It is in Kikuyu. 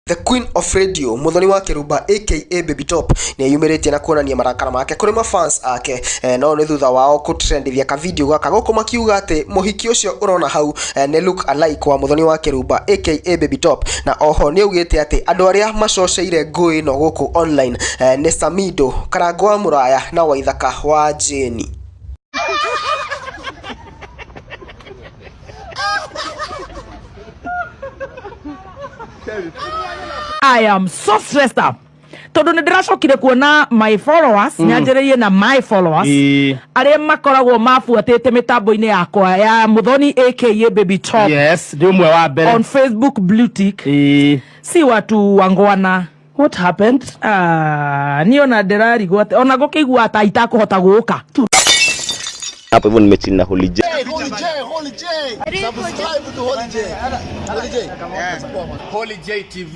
The Queen of Radio Muthoni wa Kĩrumba aka Baby Top nĩeyumĩrĩtie na kuonania marakara make kũrĩ mafans ake no nĩ thutha wao kũtrendithia ka video gaka gũkũ makiuga atĩ mũhiki ũcio ũrona hau nĩ look alike wa Muthoni wa Kĩrumba aka Baby Top. Na oho nĩaugĩte atĩ andũ arĩa macoceire ngũĩ ĩno gũkũ online nĩ Samido, Karangũ wa Mũraya na Waithaka wa Jane. I am so stressed up tondu nä ndäracokire kuona my followers, nyanjä na my followers arĩa makoragwo mabuatĩte mĩtambo-inĩ yakwa ya Muthoni aka Baby Top. Yes, ndi umwe wa mbere. On Facebook blue tick. Si watu wangwana. What happened? Ah, niĩ ona ndĩrarigwo atĩ ona gũkĩigua ta itakũhota gũka. Hapo hivyo nimechill na Holy J. Holy J, Holy J. Subscribe to Holy J. Holy J. Holy J TV.